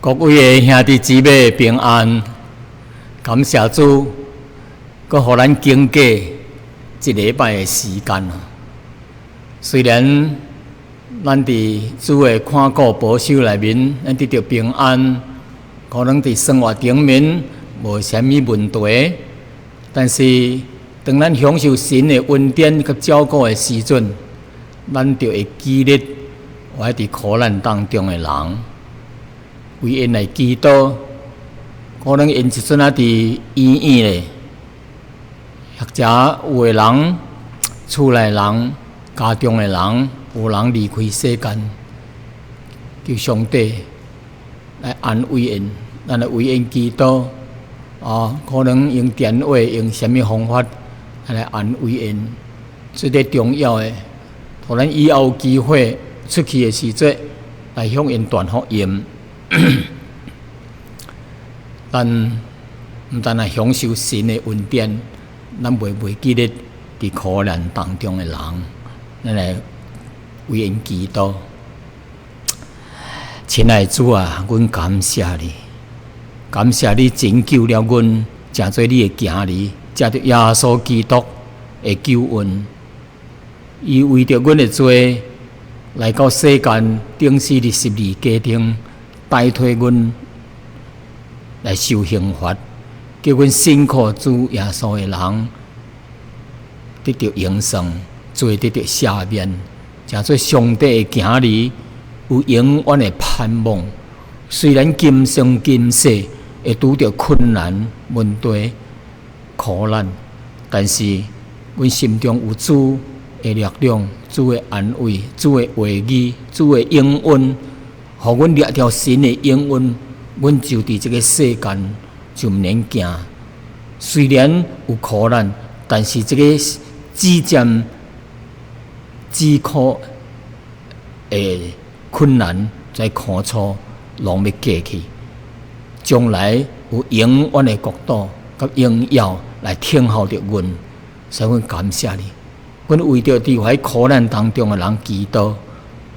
各位的兄弟姊妹平安，感謝主，閣予咱經過一禮拜的時間啊。雖然咱佇主的看顧保守內面，咱得著平安，可能佇生活頂面無啥物問題，但是當咱享受神的恩典佮照顧的時陣，咱就會記得活佇苦難當中的人。為𪜶來祈禱，可能𪜶這陣仔佇醫院咧，或者有的人厝內人、家中的人，有人離開世間，求上帝來安慰𪜶，咱來為𪜶祈禱。啊，可能用電話，用啥物方法來安慰𪜶。這個重要的，予咱以後有機會出去的時陣，來向𪜶傳福音。咱毋但來享受神的恩典，咱袂袂記得佇苦難當中的人，咱來為𪜶祈禱。親愛的主啊，阮感謝你，感謝你拯救了阮，成做你的囝兒，藉著耶穌基督的救恩，伊為著阮的罪來到世間，釘死佇十字架頂。代替阮來受刑罰，叫阮信靠主耶穌的人得著永生，罪得著赦免，成做上帝的囝兒，有永遠的盼望。雖然今生今世會拄著困難、問題、苦難，但是阮心中有主的力量、主的安慰、主的話語、主的應允。予阮掠著神的應允，阮就佇這个世間就毋免驚。雖然有苦難，但是這个止暫止苦的困難，這苦楚攏欲過去。將來有永遠的國度佮榮耀來等候著阮，所以阮感謝你。阮為著佇遐苦難當中的人祈禱，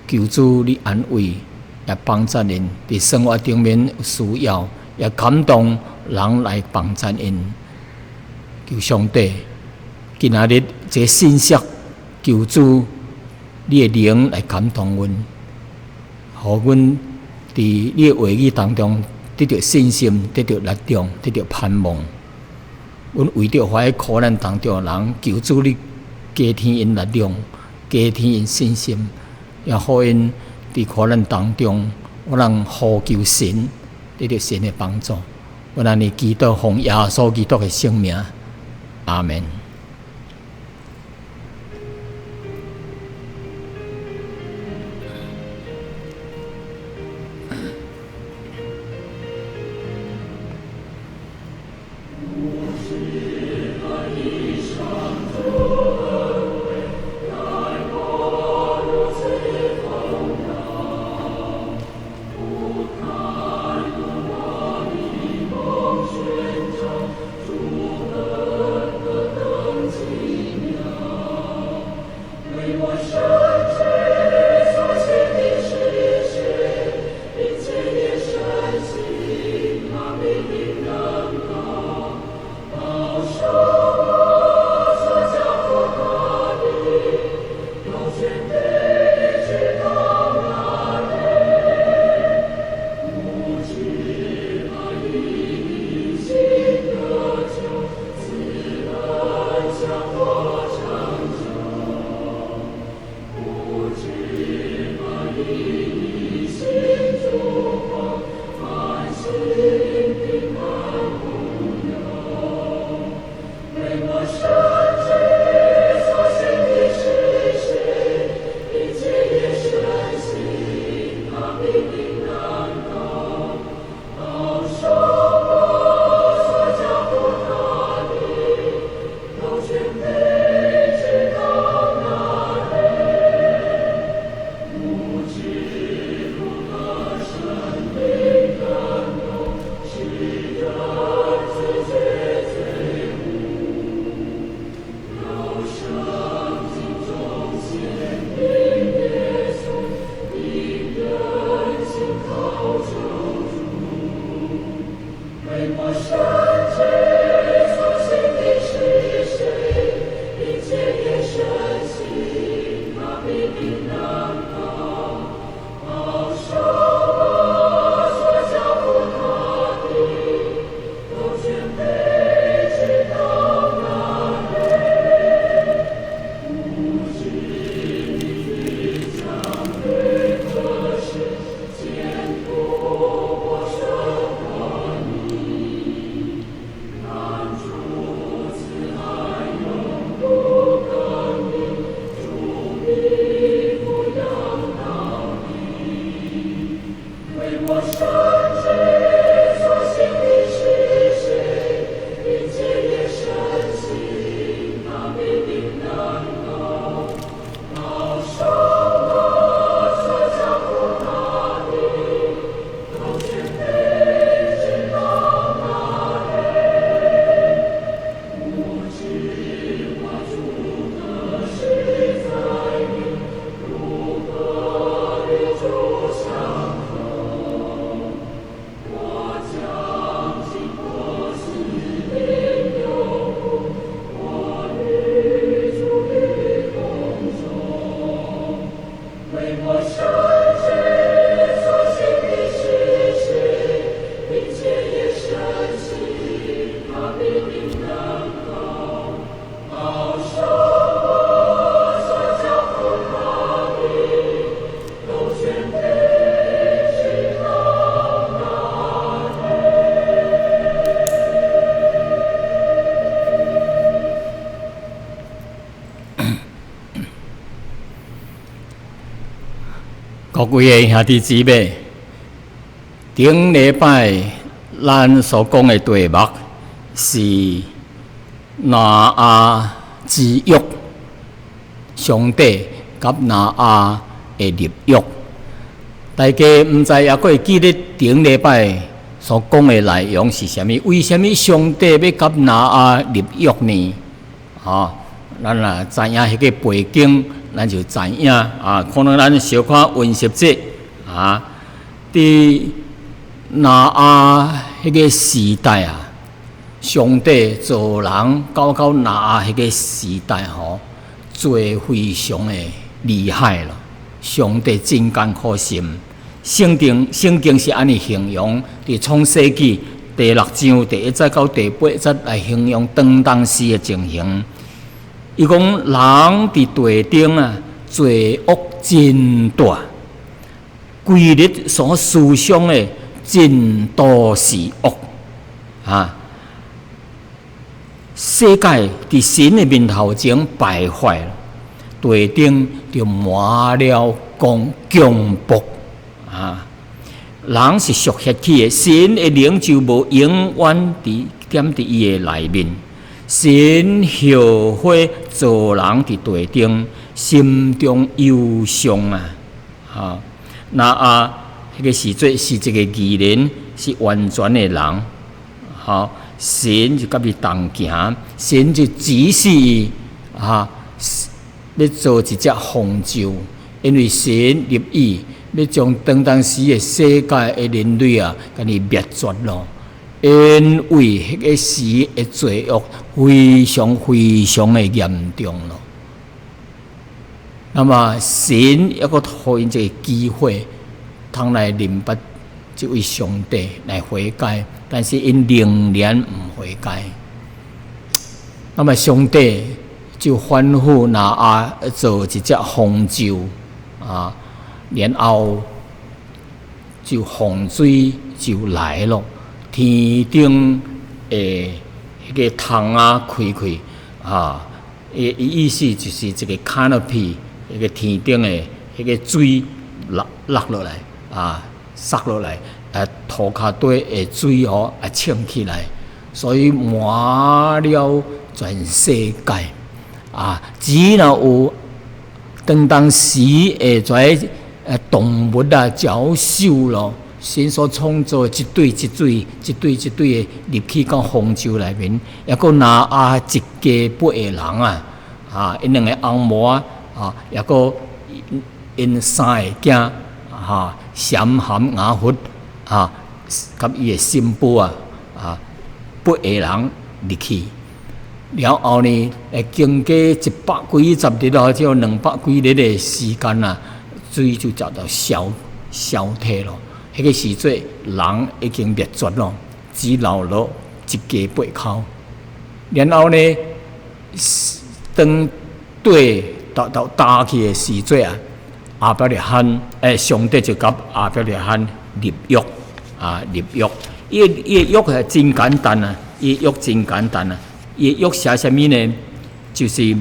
求主你安慰。也幫助𪜶佇生活頂面有需要，也感動人來幫助𪜶。求上帝今仔日這个信息，求主你的靈來感動阮，予阮佇你的話語當中得著信心，得著力量，得著盼望。阮為著活佇苦難當中的人，求主你加添𪜶力量，加添𪜶信心，也予𪜶佇苦難當中，有能呼求神，得著神的幫助。阮按呢祈禱，奉耶穌基督的聖名，阿門。各位的兄弟姊妹，頂禮拜咱所講的題目是挪亞之約，上帝佮挪亞的立約。大家毋知猶閣會記得頂禮拜所講的內容是啥物？為啥物上帝欲佮挪亞立約呢？吼，咱若知影彼個背景，咱就知影啊。可能咱小可溫習者啊，佇挪亞彼個時代啊，上帝造人到挪亞彼個時代吼，罪非常的厲害咯。上帝真艱苦心，聖經是按呢形容，佇創世紀第六章第一節到第八節來形容當時的情形。伊講人佇地頂啊，罪惡真大，規日所思想的盡都是惡啊！世界佇神的面頭前敗壞了，地頂就滿了強暴啊！人是屬血氣的，神的靈就無永遠踮佇伊的內面。神後悔造人佇地頂，心中憂傷啊！哈，挪亞，彼個時陣是一個義人，是完全的人。吼，神就佮伊同行，神就指示伊啊，欲做一隻方舟，因為神立意欲將當時的世界的人類啊，共伊滅絕咯。因為彼個時的罪惡非常非常的嚴重咯。那麼神猶閣予𪜶一個機會，通來認捌這位上帝來悔改，但是𪜶仍然毋悔改。那麼上帝就吩咐挪亞做一隻方舟啊，然後就洪水就來了。天頂的彼個窗仔開開，啊，伊意思就是一個 canopy，彼個天頂的彼個水落來，啊，捒落來，啊，塗跤底的水吼啊衝起來，所以滿了全世界，啊，只若有當時的這動物啊、鳥獸咯。神所創造的一對一對、一對一對的入去到方舟內面，猶閣挪亞一家八個人啊，啊，𪜶兩个翁某啊，啊，猶閣𪜶三个囝，哈，閃含雅弗，啊，佮伊的新婦啊，啊，八個人入去。了後呢，會經過一百幾十日或者兩百幾日的時間啊，水就漸漸消退咯。彼個時陣，人已經滅絕咯，只留落一家八口。然後呢，當地沓焦去的時陣啊，亞伯拉罕，上帝就佮亞伯拉罕立約啊，立約。伊的約係真簡單啊，伊的約真簡單啊。伊的約寫啥物呢？就是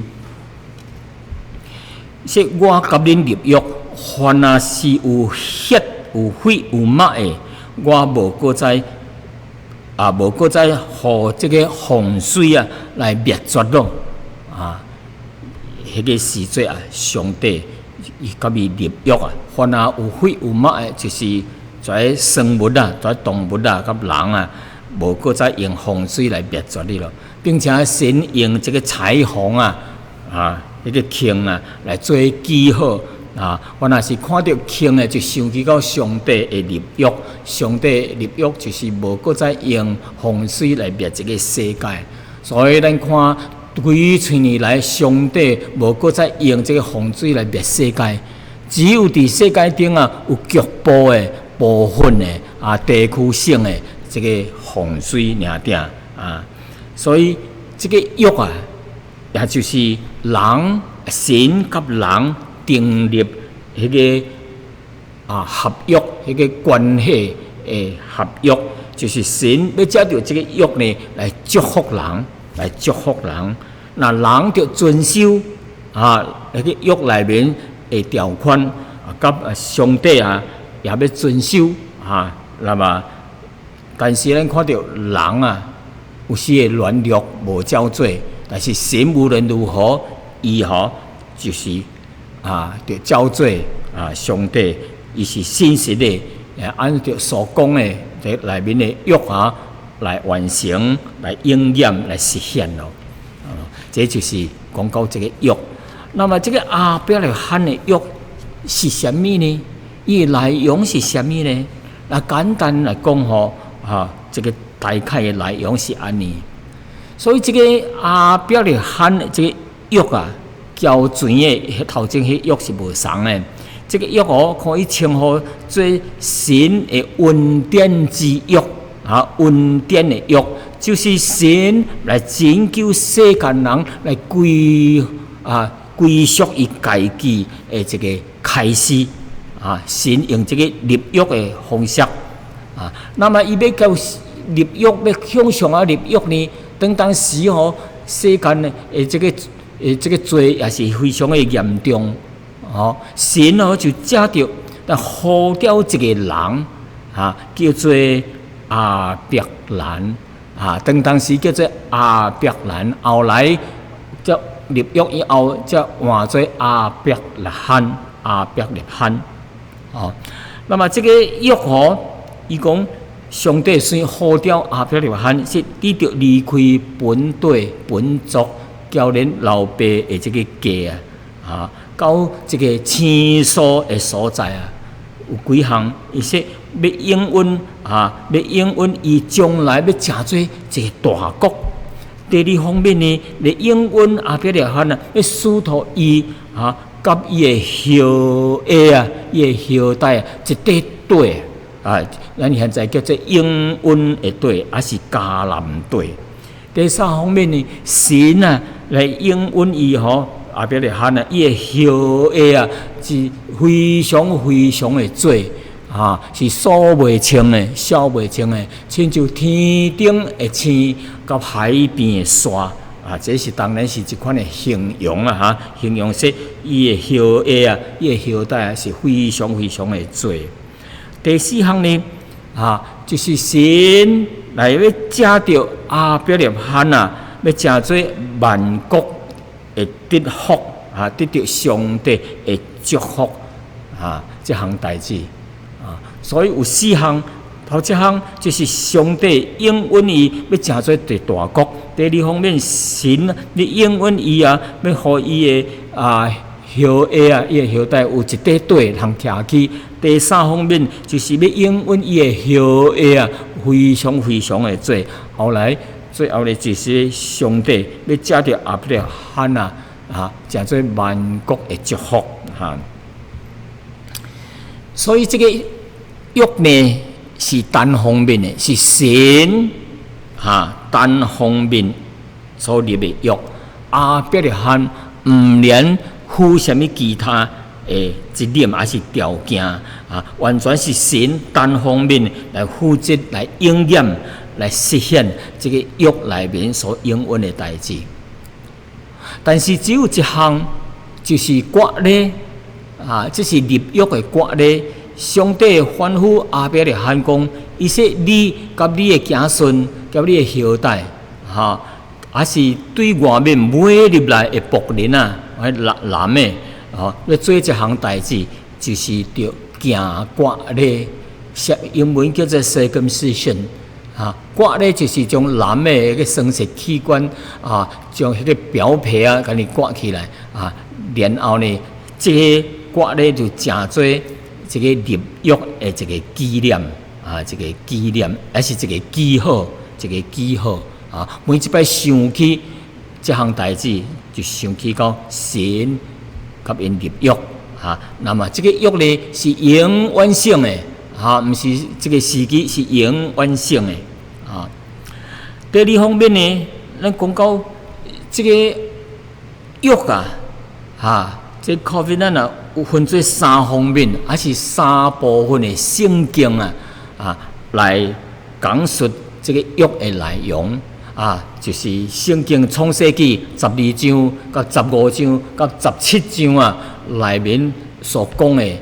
說我佮恁立約，凡若是有血、有血有肉的，我無閣再啊，無閣再予這個洪水啊來滅絕咯啊！彼個時陣啊，上帝伊佮伊立約啊，凡若有血有肉的，就是這生物啊，這動物啊，佮人啊，無閣再用洪水來滅絕你咯，並且神用這個彩虹啊，啊，彼個鰭啊來做記號。啊！我若是看著鰭的，就想起到上帝的立約。上帝立約就是無閣再用洪水來滅這個世界。所以咱看幾千年來，上帝無閣再用這個洪水來滅世界。只有佇世界頂啊有局部的部分的啊地區性的這個洪水爾爾啊。所以這個約啊，也就是人神佮人訂立彼個啊合約，彼個關係的合約，就是神欲藉著這個約呢來祝福人，來祝福人。若人著遵守啊，彼個約內面的條款啊，佮上帝啊也欲遵守啊。那麼，但是咱看著人啊，有時會軟弱無照做，但是神無論如何，伊吼就是啊，著照做啊。上帝伊是信實的，按著所講的佇內面的約啊，來完成、來應驗、來實現咯。這就是講到這个約。那麼這个亞伯拉罕的約是啥物呢？伊的內容是啥物呢？那簡單來講吼，哈，這个大概的內容是按呢。所以這个亞伯拉罕的這个約啊，交船的頭前彼約是無仝的。這个約哦，可以稱呼做神的恩典之約，啊，恩典的約，就是神來拯救世間人來歸啊歸屬伊家己的一个開始。啊，神用這个立約的方式，啊，那麼伊欲到立約，欲向上啊立約呢？當當時吼，世間的這个罪也是非常的嚴重，吼，神哦就藉著，來呼召一个人，啊，叫做亞伯蘭，啊，當當時叫做亞伯蘭，後來才立約以後，才換做亞伯拉罕，亞伯拉罕。哦，那麼這个約吼，伊講上帝雖呼召亞伯拉罕，是拄著離開本地本族，交恁老爸的這个家啊，啊，到這个生疏的所在啊，有幾項，伊說欲應允啊，欲應允伊將來欲成做一个大國。第二方面呢，來應允亞伯拉罕啊，欲使予伊啊。佮伊的後裔啊，伊的後代啊，一塊地啊，咱現在叫做應允的地，抑是迦南地。第三方面呢，神啊來應允伊吼，亞伯拉罕啊，伊的後裔啊是非常非常的濟啊，是數袂清的，數袂清的，親像天頂的星，佮海邊的沙。啊，這是當然是一款的形容啊，哈，形容說伊的後裔啊，伊的後代啊是非常非常的濟。第四項呢，啊，就是神來欲藉著亞伯拉罕啊，欲成做萬國的得福啊，得著上帝的祝福啊，這項代誌啊，所以有四項。頭一項就是上帝應允伊欲成做一个大國。第二方面，神咧應允伊啊，欲予伊的啊後裔啊，伊的後代有一塊地通徛起。第三方面就是欲應允伊的後裔啊，非常非常的濟。後來最後咧，就是上帝欲藉著亞伯拉罕啊，啊，成做萬國的祝福哈。所以這个約呢，是單方面的，是神哈單方面所立的約。亞伯拉罕毋免負啥物其他的責任，抑是條件啊，完全是神單方面來負責、來應驗、來實現這个約內面所應允的代誌。但是只有一項，就是割禮啊，這是立約的割禮。上帝吩咐亞伯拉罕講：伊說你佮你的子孫、佮你的後代，哈，抑是對外面買入來的僕人啊，男男的，吼，欲做一項代誌，就是著行割禮，英文叫做 circumcision，啊，割禮就是將男的彼个生殖器官啊，將彼个表皮啊，共伊割起來啊，然後呢，這个割禮就成做這个立約的一个紀念啊，一个紀念，抑是一个記號，一个記號啊。每一擺想起這項代誌，就想起講神佮𪜶立約啊。那麼這个約呢是永遠性的，啊，毋是這个時期是永遠性的啊。第二方面呢，咱講到這个約啊，哈，這 covenant 啊，有分做三方面，抑是三部分的聖經啊，啊，來講述這个約的內容啊，就是聖經創世記12章、佮15章、佮17章啊內面所講的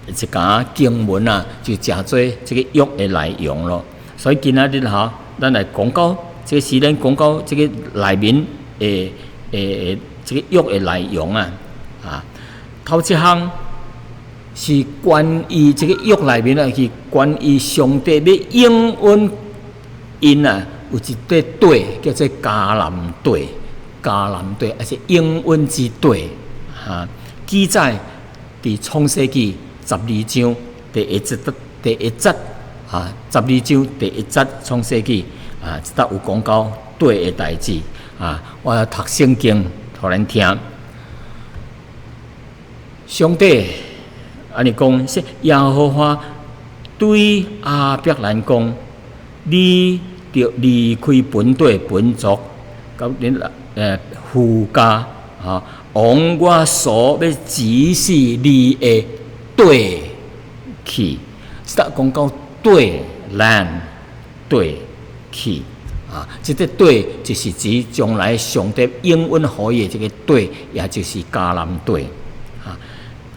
一節經文啊，就成做這個約的內容咯。所以今仔日吼，咱來講到這個時間，講到這個內面的的這個約的內容啊，啊，頭一項是關於這個約內面啊，是關於上帝欲應允𪜶啊，有一塊地叫做迦南地，迦南地，抑是應允之地，哈，記載佇創世記十二章第一節，第一節啊，十二章第一節創世記啊，這搭有講到地的代誌啊，我讀聖經予恁聽。上帝按呢講，是耶和華對亞伯蘭講：你著離開本地本族，佮恁父家啊，往我所欲指示你的地去。這講到地 land 地去啊，這個地就是指將來上帝應允予伊的這個地，也就是迦南地。啊，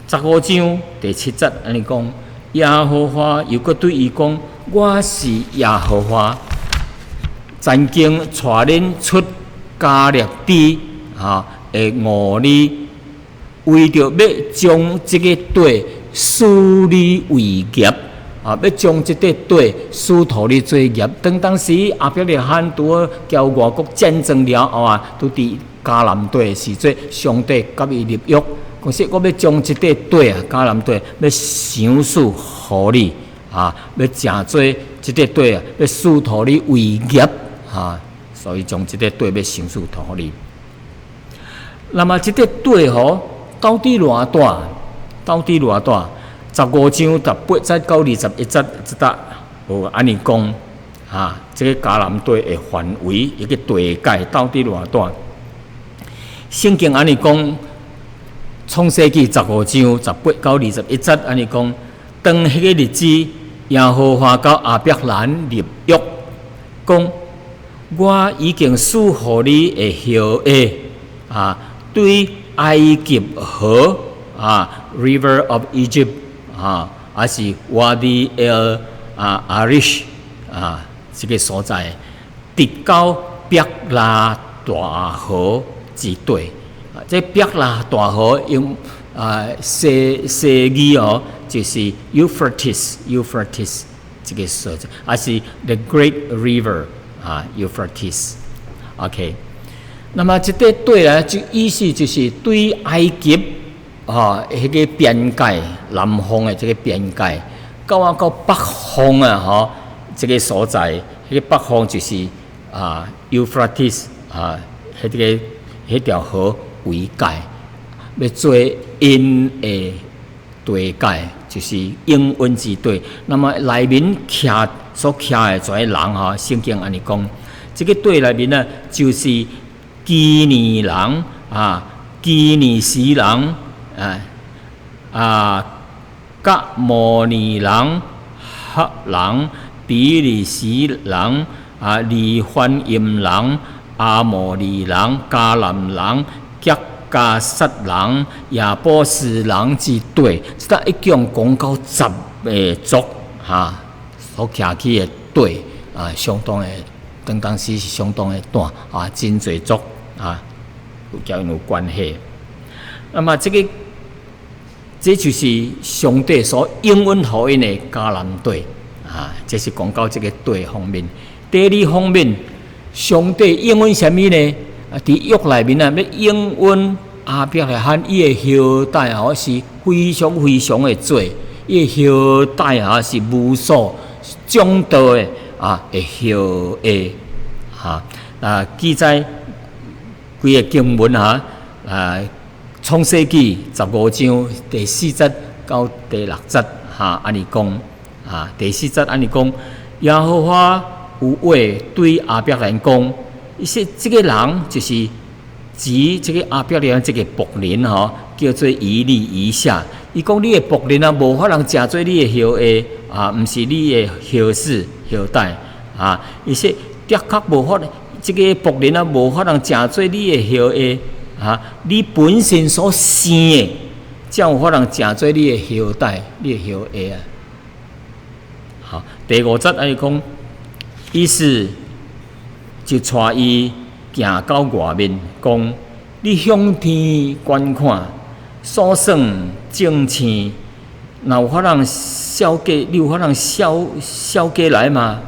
十五章第七節按呢講，耶和華又閣對伊講：我是耶和華，曾經帶恁出迦勒底啊的吾珥，為著欲將這個地賜你為業，啊，欲將這塊地賜予你做業。當當時亞伯拉罕拄好交外國戰爭了後啊，拄佇迦南地時陣，上帝佮伊立約，講說我欲將這塊地啊，迦南地欲賞賜予你，啊，欲成做這塊地啊，欲賜予你為業，啊，所以將這塊地欲賞賜予你。那麼這塊地吼，到底偌大？到底偌大？十五章十八節到二十一節，這搭有按呢講，啊，這個迦南地的範圍，伊個地界到底偌大？聖經按呢講，創世記十五章十八到二十一節按呢講，當彼個日子，耶和華佮亞伯蘭立約，講我已經賜予你的後裔啊，對埃及河啊，River of Egypt 啊，抑是 Wadi el 啊 Arish 啊，這個所在，直到伯拉大河之地。啊，這伯拉大河用啊西西語哦，就是 Euphrates，Euphrates 這個所在，抑是 The Great River 啊，Euphrates。OK，那麼這塊地咧，就意思就是對埃及啊，彼個邊界南方的這個邊界，到啊到北方啊，吼，這個所在，彼個北方就是啊，Euphrates 啊，彼個彼條河為界，欲做𪜶的地界，就是應允之地。那麼內面徛所徛的這些人吼，聖經按呢講，這個地內面呢，就是基尼人啊，基尼斯人啊，啊，革摩尼人、赫人、比利時人啊、利乏音人、亞摩利人、迦南人、吉迦薩人、耶布斯人之地，這一共講到十個族哈，所徛起的地啊，相當的，當當時是相當的大啊，真濟族啊，有佮𪜶有關係。那麼這個，這就是上帝所應允予𪜶的迦南地啊，這是講到這個地方面。第二方面，上帝應允啥物呢？啊，佇約內面啊，欲應允亞伯拉罕伊的後代吼是非常非常的濟，伊的後代啊是無數眾多的啊的後裔哈啊，記載幾個經文哈啊。創世記十五章第四節到第六節，哈，按呢講，啊，第四節按呢講，耶和華有話對亞伯蘭講，伊說這個人就是指這個亞伯蘭這個僕人吼，叫做以利以謝。伊講你的僕人啊，無法通成做你的後裔啊，毋是你的後嗣後代啊。伊說的確無法，這個僕人啊，無法通成做你的後裔。啊！你本身所生的，才有法通成做你的後代，你的後裔啊。好，第五節按呢講，於是就帶伊行到外面，講：你向天觀看，數算眾星，若有法通數過，你有法通數數過來嗎？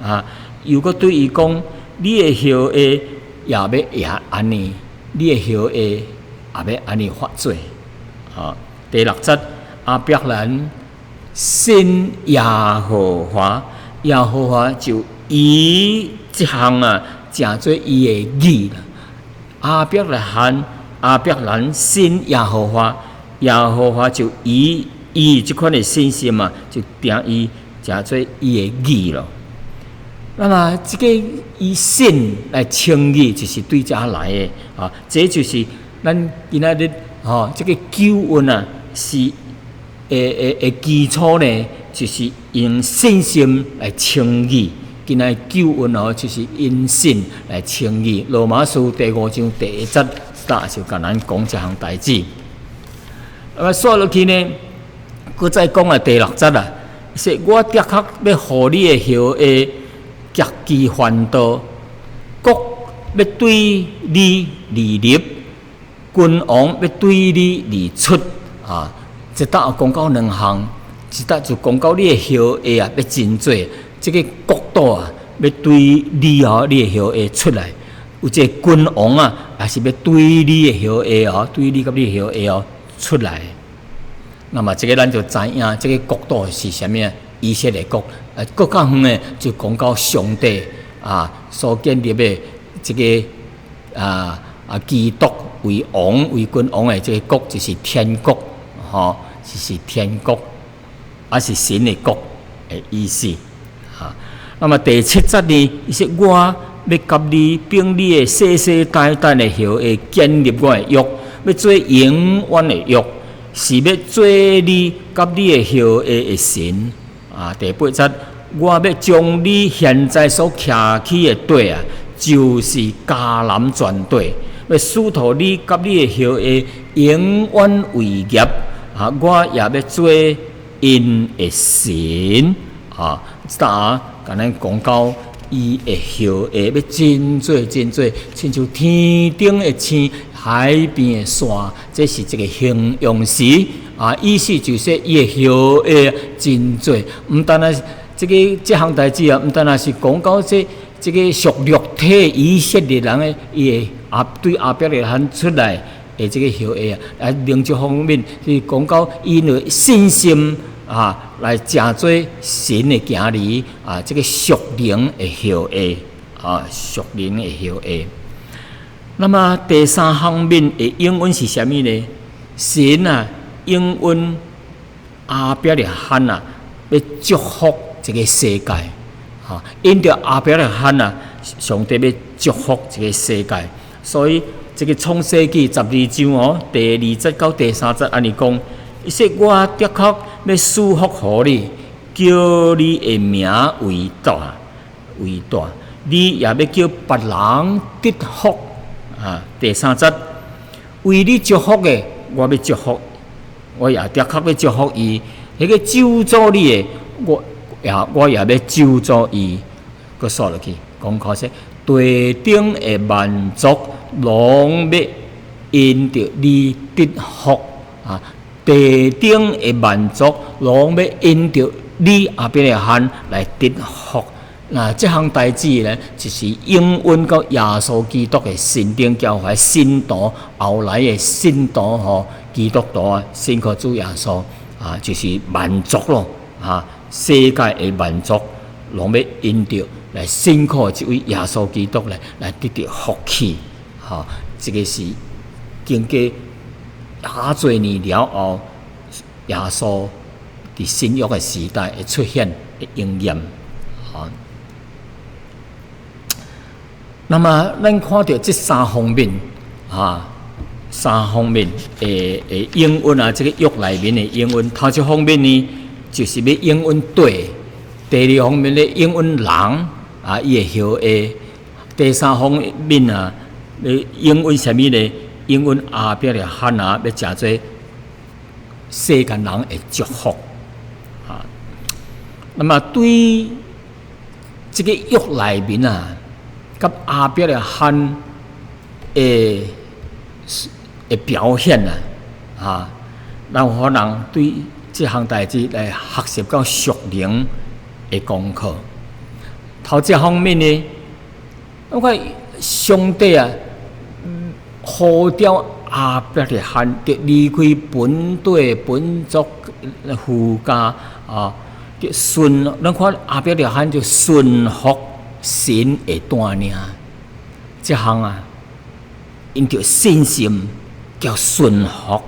啊，又閣對伊講：你的後裔也欲也按呢，你的後裔也欲按呢發做。啊，第六節，亞伯蘭信耶和華，耶和華就以這項啊，成做伊的義啦。亞伯拉罕，亞伯蘭信耶和華，耶和華就以伊這款的信心啊，就定伊成做伊的義咯。那麼這個以信來稱義，就是對遮來的啊。這就是咱今仔日吼，這個救恩啊，是的基礎呢，就是用信心來稱義。今仔救恩哦，就是因信來稱義。羅馬書第五章第一節，早就共咱講這項代誌。那麼煞落去呢，閣再講啊，第六節啊，說我的確欲予你的後裔極其繁多，國欲對你而立，君王欲對你而出啊！這搭講到兩項，一搭就講到你的後裔啊，欲真濟，這個國度啊，欲對你哦，你的後裔出來，有這個君王啊，也是欲對你的後裔哦，對你佮你的後裔哦出來。那麼這個咱就知影，這個國度是啥物啊？以色列國，閣較遠的就講到上帝啊所建立的這個基督為王為君王的這個國，就是天國，吼，就是天國，抑是神的國的意思。哈，那麼第七節呢？伊說我欲佮你並你的世世代代的後裔建立我的約，欲做永遠的約，是欲做你佮你的後裔的神。啊，第八節，我欲將你現在所徛起的地啊，就是迦南全地，欲賜予你佮你的後裔永遠為業。啊，我也欲做𪜶的神。啊，早共咱講到伊的後裔欲真濟真濟，親像天頂的星、海邊的沙，這是一個形容詞。啊，意思就是伊的後裔真濟，毋單單這個這項代誌啊，毋單單是講到這個屬肉體以色列人的伊的亞對亞伯拉罕出來的這個後裔啊，啊，另一方面是講到因為信心啊來成做神的囝兒啊，這個屬靈的後裔啊，屬靈的後裔。那麼第三方面的應允是啥物呢？神啊，應允亞伯拉罕啊，欲祝福這個世界，哈！因著亞伯拉罕啊，上帝欲祝福這個世界，所以這個創世記12章哦，第二節到第三節按呢講，伊說我的確欲賜福予你，叫你的名為大，為大，你也欲叫別人得福啊！第三節，為你祝福的，我欲祝福。我也的確欲祝福伊，彼個咒詛你的，我也欲咒詛伊。閣煞落去，講可說，地頂的萬族攏欲因著你得福啊！地頂的萬族攏欲因著你亞伯拉罕來得福。那這項代誌呢，就是應允到耶穌基督的身頂教會信徒後來的信徒吼，基督徒啊，信靠主耶穌啊，就是萬族咯啊，世界的萬族攏欲因著來信靠這位耶穌基督來來得著福氣，吼，這個是經過遐濟年了後，耶穌佇新約的時代會出現的應驗，吼。那麼，咱看著這三方面，啊，三方面的應允啊，這個約內面的應允，頭一方面呢，就是欲應允地；第二方面咧，應允人啊，伊的後裔；第三方面啊，欲應允啥物呢？應允亞伯拉罕啊，欲成做世間人的祝福啊。那麼對這個約內面啊，佮亞伯拉罕的表現啊，啊，咱有可能對這項代誌來學習到屬靈的功課。頭一方面呢，我看上帝啊，呼召亞伯拉罕著離開本地本族父家啊，著順，咱看亞伯拉罕就順服神的帶領，這項啊，𪜶著信心叫順服，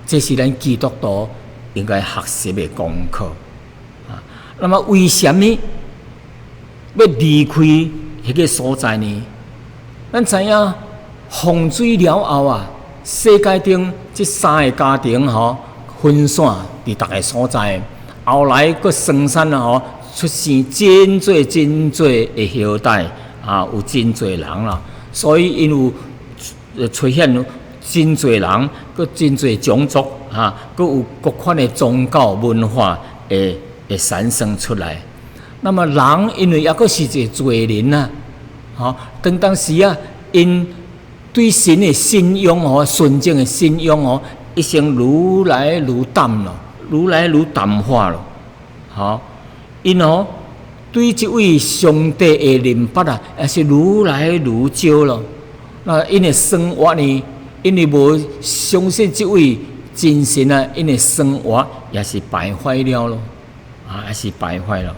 這是咱基督徒應該學習的功課啊。那麼為啥物欲離開彼個所在呢？咱知影洪水了後啊，世界頂這三个家庭吼分散佇逐个所在，後來閣生產啊吼出生真濟真濟的後代啊，有真濟人啦，所以𪜶有出現真濟人，閣真濟種族啊，閣有各款的宗教文化會產生出來。那麼人因為猶閣是一個罪人啊，吼，當時啊，𪜶對神的信仰吼，純正的信仰吼，已經愈來愈淡咯，愈來愈淡化咯，吼，𪜶吼對這位上帝的認捌啊，也是愈來愈少咯。那𪜶的生活呢，因為無相信這位真神啊，𪜶的生活也是敗壞了咯，啊，也是敗壞了。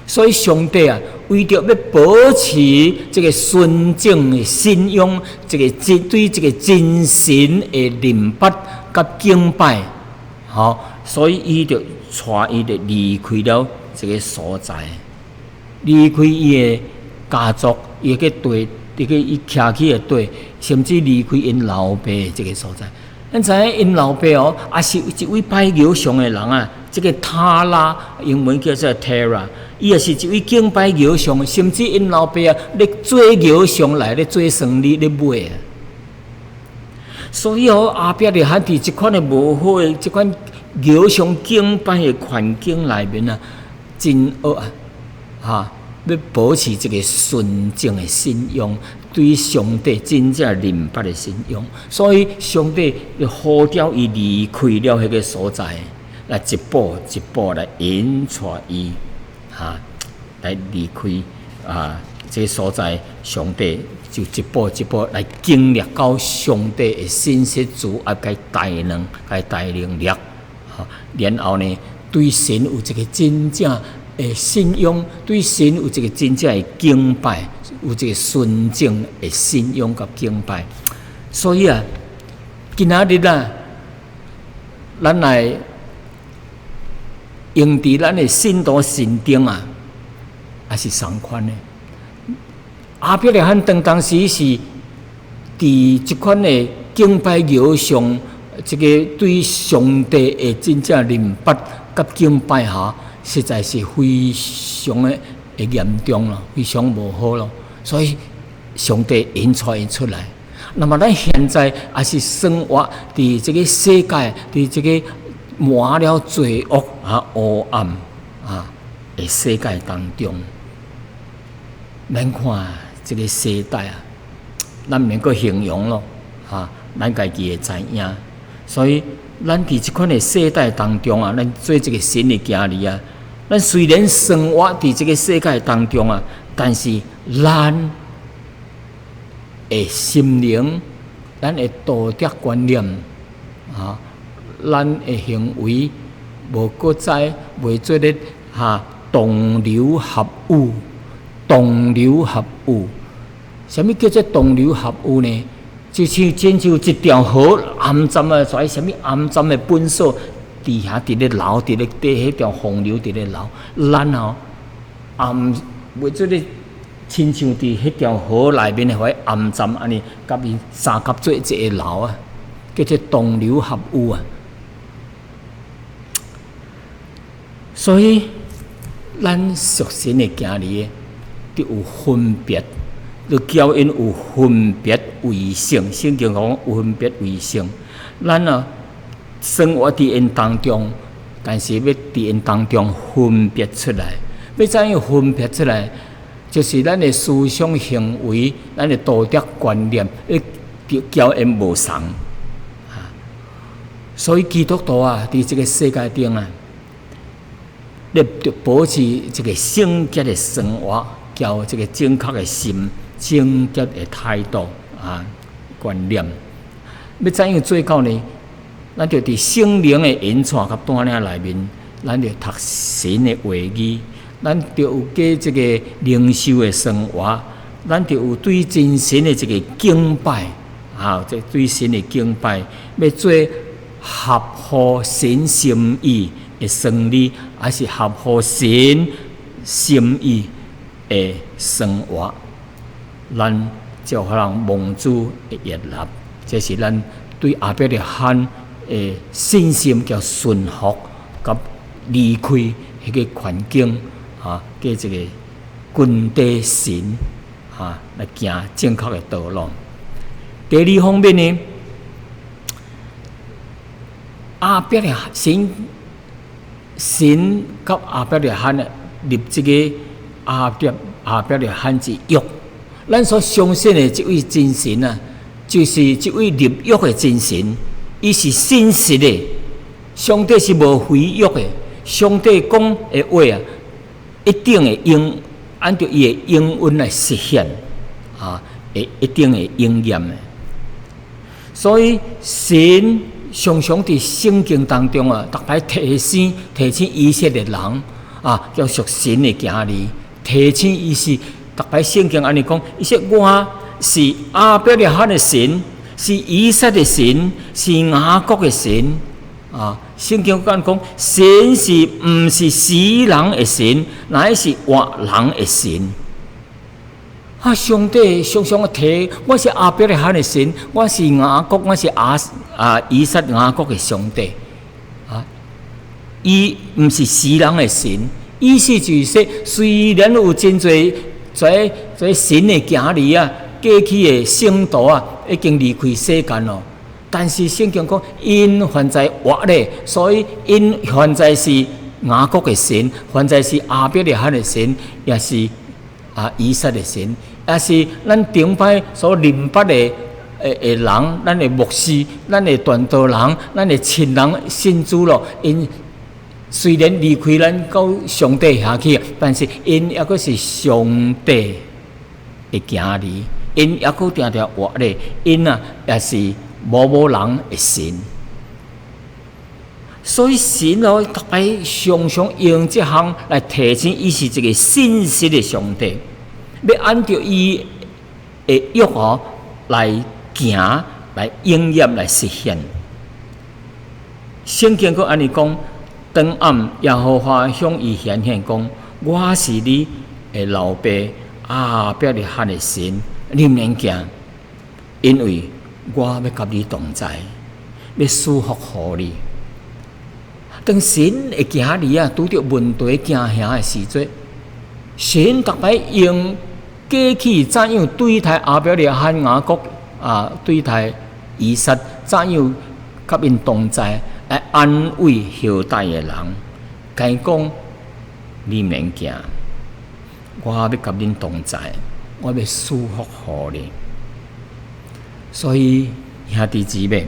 所以上帝啊，為著欲保持這个純正的信仰，這个真對這个真神的認捌佮敬拜，吼，所以伊就帶伊就離開了這个所在，離開伊的家族，伊个地，這个伊徛起的地，甚至離開𪜶老爸這个所在。咱知影𪜶老爸哦，也是一位拜偶像的人啊。這个塔拉，英文叫做 Terah，伊也是一位敬拜偶像，甚至𪜶老爸啊，咧做偶像來咧做生意咧買啊。所以哦，亞伯拉罕佇這款的無好的這款偶像敬拜的環境內面啊，真惡啊，哈，欲保持這个純正的信仰，對上帝真正認捌的信仰，所以上帝就呼召伊離開了彼个所在，來一步一步來引帶伊，哈，來離開啊，這个所在，上帝就一步一步來經歷到上帝的信實慈愛佮大能、佮大能力，哈，然後呢，對神有一个真正的信仰，對神有一个真正的敬拜，有一个純正的信仰佮敬拜。所以啊，今仔日啊，咱來用佇咱的信徒身頂啊，也是仝款的。亞伯拉罕當時是佇這款的敬拜偶像，這个對上帝的真正認捌佮敬拜下，實在是非常的嚴重咯，非常無好咯。所以上帝引帶𪜶出來。那麼咱現在也是生活佇這个世界，佇這个滿了罪惡啊、黑暗啊的世界當中，咱看這个世代啊，咱毋免閣形容咯，哈，咱家己會知影。所以，咱佇這款的世代當中啊，咱做這个神的囝兒啊，咱雖然生活佇這个世界當中啊，但是咱的心靈、咱的道德觀念啊，咱的行為無閣再袂做咧哈同流合汙，同流合汙。啥物叫做同流合汙呢？就像親像一條河骯髒啊，跩啥物骯髒的糞掃，佇遐佇咧流，佇咧佇彼條洪流佇咧流，咱吼也毋袂做咧親像佇彼條河內面的彼骯髒按呢，共伊相佮做一个流啊，叫做同流合汙啊。所以，咱屬神的囝兒，著有分別，著叫𪜶有分別為聖。聖經講有分別為聖，咱啊生活佇𪜶當中，但是欲佇𪜶當中分別出來。欲怎樣分別出來？就是咱的思想行為，咱的道德觀念，欲佮𪜶無仝。所以基督徒啊，佇這个世界頂啊，你著保持這个聖潔的生活，佮這个正確的心、正潔的態度啊、觀念。欲怎樣做到呢？咱就佇聖靈的引帶佮帶領內面，咱就讀神的話語，咱就有過這个靈修的生活，咱就有對真神的這个敬拜啊，這對神的敬拜，欲做合乎神心意的生理，還是合乎神心意的生活，咱就可能蒙主的悅納。這是咱對亞伯拉罕的信心佮順服，佮離開彼个環境啊，過這个跟綴神啊來行正確的道路。第二方面呢，亞伯拉神神佮亞伯拉罕立這个亞伯拉罕之約，咱所相信的這位真神啊，就是這位立約的真神，伊是信實的，上帝是無毀約的，上帝講的話啊，一定會應按著伊的應允來實現，啊，會一定會應驗的。所以神常常佇聖經當中啊，逐擺提醒提醒以色列人啊，叫屬神的囝兒，提醒伊是逐擺聖經按呢講，伊說我是亞伯拉罕的神，是以撒的神，是雅各的神啊。聖經講講，神是毋是死人的神，乃是活人的神。啊！上帝常常提，我是亞伯拉罕的神，我是雅各，我是亞啊以撒雅各的上帝。啊，伊毋是死人的神，意思就是說，雖然有真濟這這神的囝兒啊，過去的聖徒啊，已經離開世間咯，但是聖經講，𪜶還在活咧，所以𪜶還在是雅各的神，還在是亞伯拉罕的神，也是啊以撒的神。也是咱頂擺所認捌的的的人，咱的牧師、咱的傳道人、咱的親人信主咯，𪜶雖然離開咱到上帝遐去，但是𪜶猶閣是上帝的囝兒，𪜶猶閣定定活咧，𪜶啊也是某某人的神。所以神哦，逐擺常常用這項來提醒，伊是一个信實的上帝。欲按著伊的約哦來行，來應驗，來實現。聖經閣按呢講，當暗耶和華向伊顯現講：我是你的老爸亞伯拉罕的神，你毋免驚，因為我欲佮你同在，欲賜福予你。當神的囝兒啊，拄著問題驚嚇的時陣，神逐擺用過去怎樣對待亞伯拉罕、雅各啊，對待以撒，怎樣佮𪜶同在，來安慰後代的人，共伊講：你免驚，我欲佮恁同在，我欲賜福予你。所以兄弟姊妹，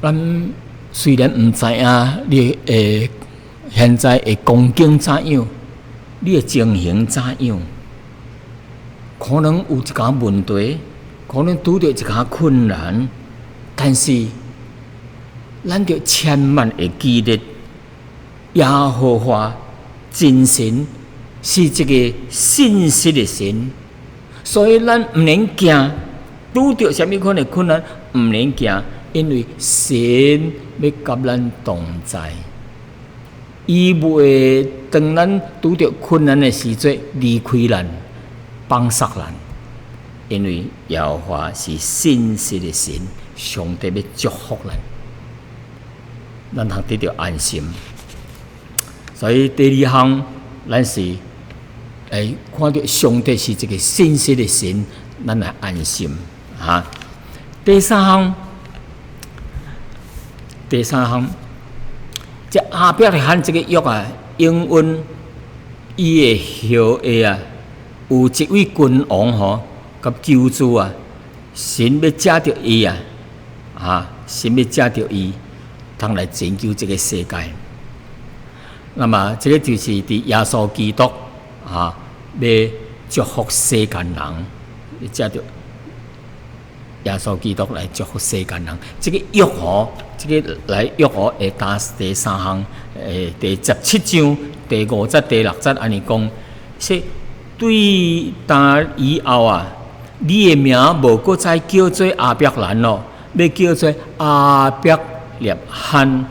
咱雖然毋知影你的現在的光景怎樣，你的情形怎樣，可能有一寡問題，可能拄著一寡困難，但是咱著千萬會記得，耶和華真神是一个信實的神，所以咱毋免驚，拄著啥物款的困難，毋免驚，因為神欲佮咱同在。伊袂當咱拄著困難的時陣離開咱、放捒咱，因為耶和華是信實的神，上帝欲祝福咱，咱通得著安心。所以第二項，咱是會看著上帝是一个信實的神，咱來安心。哈。第三項，第三項，這亞伯拉罕這个約啊，應允伊的後裔啊，有一位君王吼，佮救主啊，神欲藉著伊啊，啊，神欲藉著伊，通來拯救這个世界。那麼，這个就是佇耶穌基督啊，欲祝福世間人，藉著耶穌基督來祝福世間人。這个約吼，這个來約吼，會當第三項，第17章第五節、第六節按呢講，說對今以後啊，你的名無閣再叫做亞伯蘭咯，欲叫做亞伯拉罕，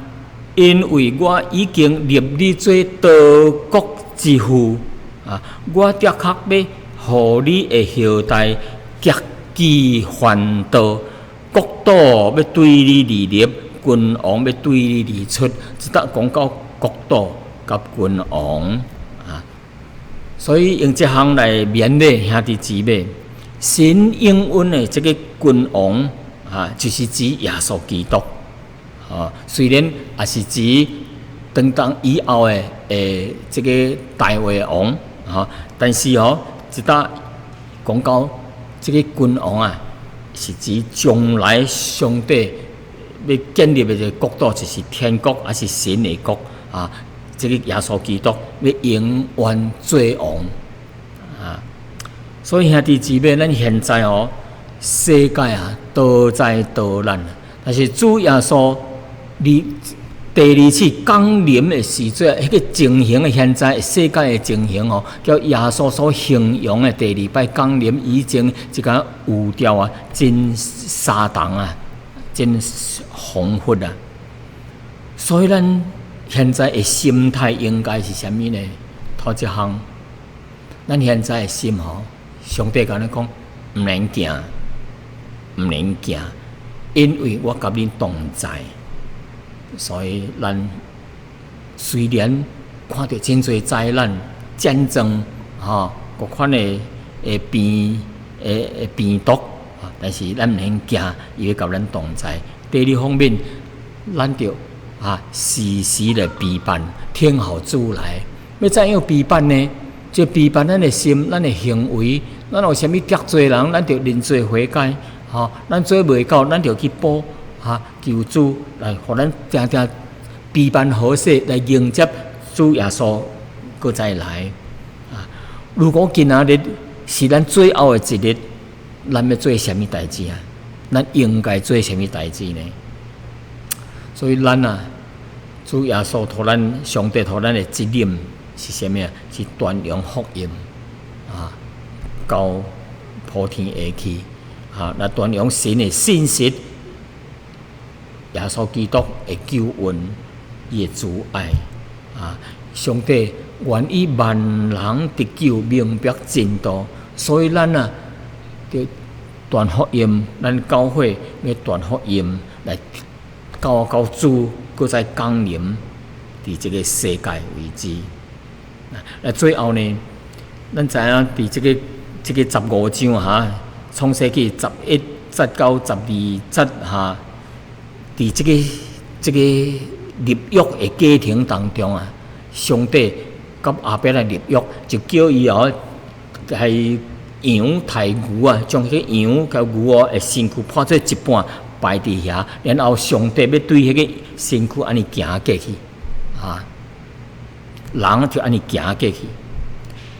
因為我已經立你做多國之父啊！我的確欲予你的後代極其繁多，國土欲對你而立，君王欲對你而出，這搭講到國土佮君王啊！所以用這項來勉勵兄弟姊妹，神應允的這个君王啊，就是指耶穌基督。啊，雖然也是指當當以後的這个大衛王，哈，但是吼，這搭講到這个君王啊，是指將來上帝欲建立的這个國度，就是天國，抑是神的國啊。這个耶穌基督欲永遠做王啊。所以兄弟姊妹，咱現在吼，世界啊多災多難，但是主耶穌你第二次降臨的時陣，彼个情形的現在世界的情形吼，佮耶穌所形容的第二擺降臨已經這個有調啊，真相同啊，真彷彿啊。所以咱現在的心態應該是啥物呢？頭一項，咱現在的心吼，上帝共咱講，毋免驚，毋免驚，因為我佮恁同在。所以，咱雖然看著真濟災難、戰爭，吼，各款的病、的病毒，但是咱毋免驚，伊會佮咱同在。第二方面，咱著啊時時來備辦，聽候主來。欲怎樣備辦呢？就備辦咱的心、咱的行為，咱有啥物得罪人，咱著認罪悔改，吼，咱做袂到，咱著去補。哈，求主來予咱定定備辦好勢來迎接主耶穌閣再來。啊，如果今仔日是咱最後的一日，咱欲做啥物代誌啊？咱應該做啥物代誌呢？所以咱啊，主耶穌予咱上帝予咱的責任是啥物啊？是傳揚福音啊，到普天下去啊，來傳揚神的信實。耶穌基督的救恩，伊的慈愛啊！上帝願意萬人得救，明白真道，所以咱啊，著傳福音，咱教會欲傳福音來到主閣再降臨佇這个世界為止。啊，最後呢，咱知影佇這个15章哈，創世記11節到12節哈。佇這个立約的過程當中啊，上帝佮亞伯蘭立約，就叫伊哦，係羊刣牛啊，將彼个羊佮牛哦的身軀破做一半擺佇遐，然後上帝欲對彼个身軀按呢行過去，啊，人就按呢行過去。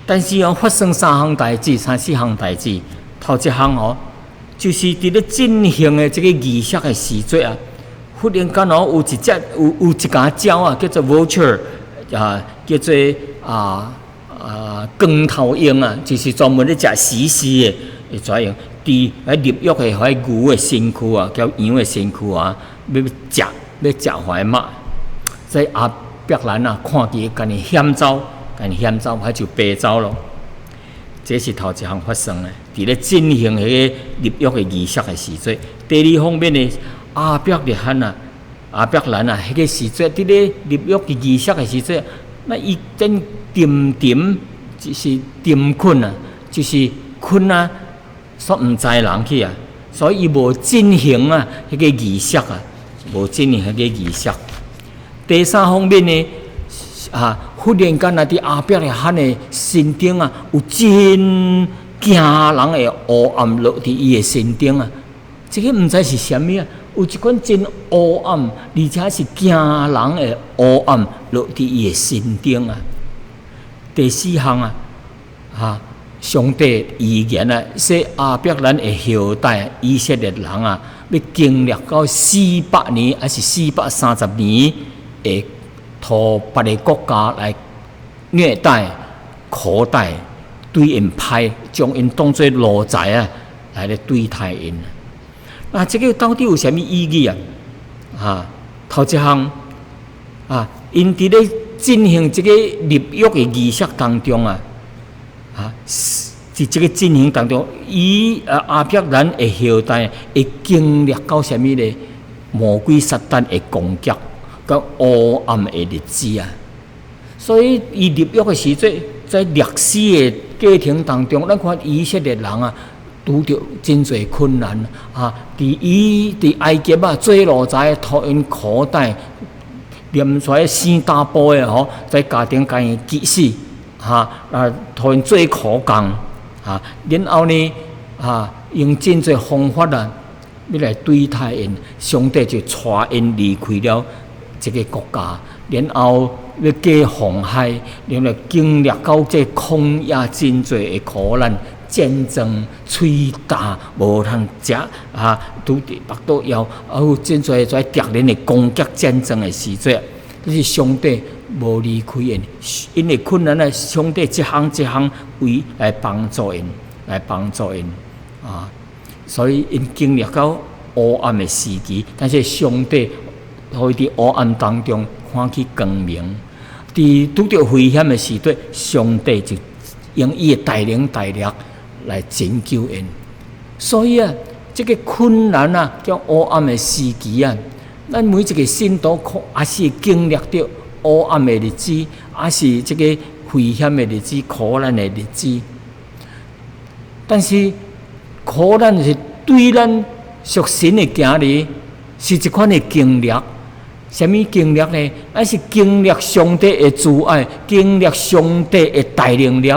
但是哦，發生三項代誌，三四項代誌，頭一項哦，就是佇咧進行的這个儀式的時陣啊。忽然間哦，有一隻有有一家鳥啊，叫做 vulture 啊，叫做光頭鷹啊，就是專門咧食死屍的，會怎樣？佇喺立約的彼牛的身軀啊，佮羊的身軀啊，欲食欲食予彼肉。所以亞伯蘭啊，看見共伊險走，共伊險走，彼就爬走囉。這是頭一項發生的，佇咧進行彼个立約的儀式的時陣。第二方面呢，亞伯拉罕啊，亞伯蘭啊，彼个時陣佇咧立約的儀式的時陣，那伊正沉沉就是沉睏啊，就是睏啊，煞毋知人去啊，所以伊無進行啊彼个儀式啊，無進行彼个儀式。第三方面呢，啊，忽然間啊，佇亞伯拉罕的身頂啊，有真驚人的烏暗落佇伊的身頂啊！這个毋知是啥物啊？有一款真烏暗，而且是驚人的烏暗落佇伊的身頂啊！第四項啊，啊，上帝預言啊，說亞伯蘭的後代以色列人啊，欲經歷到四百年，抑是430年，會予別个國家來虐待、苦待，對𪜶歹，將𪜶當做奴才啊，來咧對待𪜶。啊，這个到底有啥物意義啊？啊，頭一項啊，𪜶佇咧進行這个立約的儀式當中啊，啊，佇這个進行當中，伊啊亞伯蘭的後代會經歷到啥物咧？魔鬼撒旦的攻擊，佮烏暗的日子啊！所以伊立約的時陣，在歷史的過程當中，咱看以色列人啊，拄著真濟困難啊！佇伊佇埃及啊，做奴才，予𪜶苦待，連出來生查埔的吼，在家庭共𪜶擠死，哈啊，予𪜶做苦工，啊，然後呢，啊，用真濟方法啊，欲來對待𪜶，上帝就帶𪜶離開了這个國家，然後欲過紅海，然後經歷到這曠野真濟的苦難。戰爭、喙焦、無通食啊，拄著腹肚枵，啊有真濟在敵人的攻擊戰爭的時陣，這是上帝無離開𪜶，𪜶的困難啊，上帝一項一項為來幫助𪜶，來幫助𪜶啊，所以𪜶經歷到烏暗的時期，但是上帝予伊佇烏暗當中看起光明，佇拄著危險的時陣，上帝就用伊的大能大力來拯救𪜶，所以啊，這个困難啊，叫烏暗的時期啊，咱每一个信徒也是經歷著烏暗的日子，抑是這个危險的日子、苦難的日子。但是苦難是對咱屬神的囝兒是一款的經歷。啥物經歷呢？咱是經歷上帝的慈愛，經歷上帝的大能力，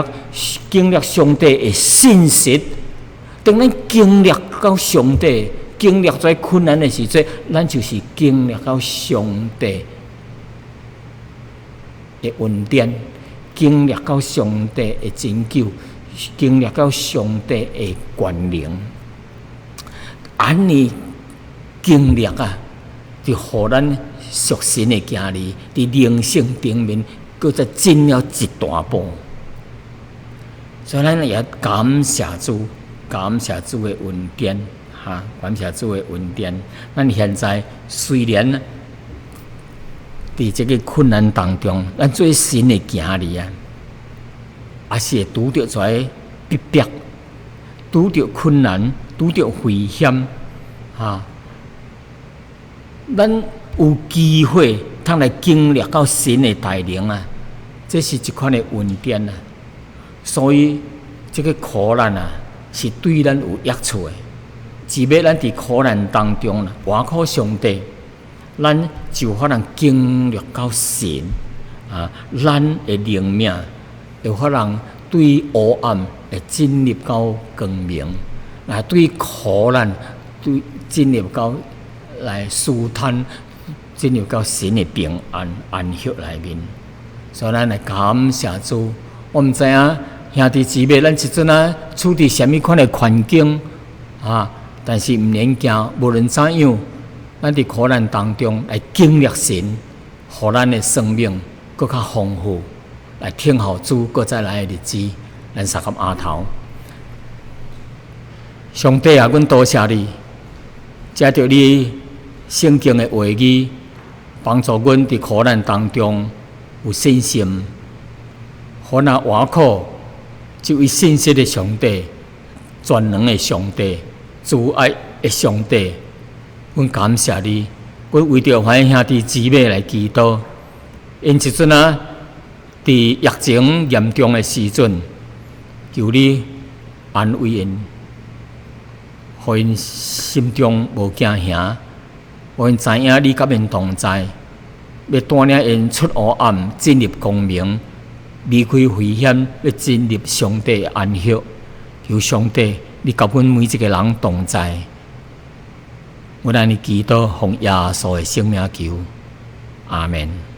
經歷上帝的信實。當咱經歷到上帝，經歷這困難的時陣，咱就是經歷到上帝的恩典，經歷到上帝的拯救，經歷到上帝的權能。按呢經歷啊，就予咱屬神的囝兒，佇靈性頂面，閣再進了一大步。所以咱也感謝主，感謝主的恩典，哈，感謝主的恩典。咱現在雖然佇這个困難當中，咱做神的囝兒啊，也是會拄著這个逼迫，拄著困難，拄著危險，哈。咱有機會通來經歷到神的大能啊！這是一款的恩典啊！所以這个苦難啊，是對咱有益處的。只欲咱佇苦難當中啦，倚靠上帝，咱就有可能經歷到神啊，咱的靈命會可能對黑暗會進入到光明，啊，對苦難對進入到來試探，進入到神的平安安息內面。所以咱來感謝主。我毋知影兄弟姊妹，咱這陣啊處佇啥物款的環境啊？但是毋免驚，無論怎樣，咱佇苦難當中來經歷神，予咱的生命閣較豐富，來等候主閣再來的日子，咱相佮匡頭。上帝啊，阮多謝你，藉著你聖經的話語，幫助阮佇苦難當中有信心，予咱倚靠這位信實的上帝、全能的上帝、慈愛的上帝。阮感謝你，阮為著阮兄弟姊妹來祈禱。𪜶這陣啊，佇疫情嚴重的時陣，求你安慰𪜶，予𪜶心中無驚嚇，予𪜶知影你佮𪜶同在，欲帶領𪜶出黑暗，進入光明，離開危險，欲進入上帝的安息。求上帝，你佮阮每一个人同在。阮按呢祈禱，奉耶穌的聖名求，阿門。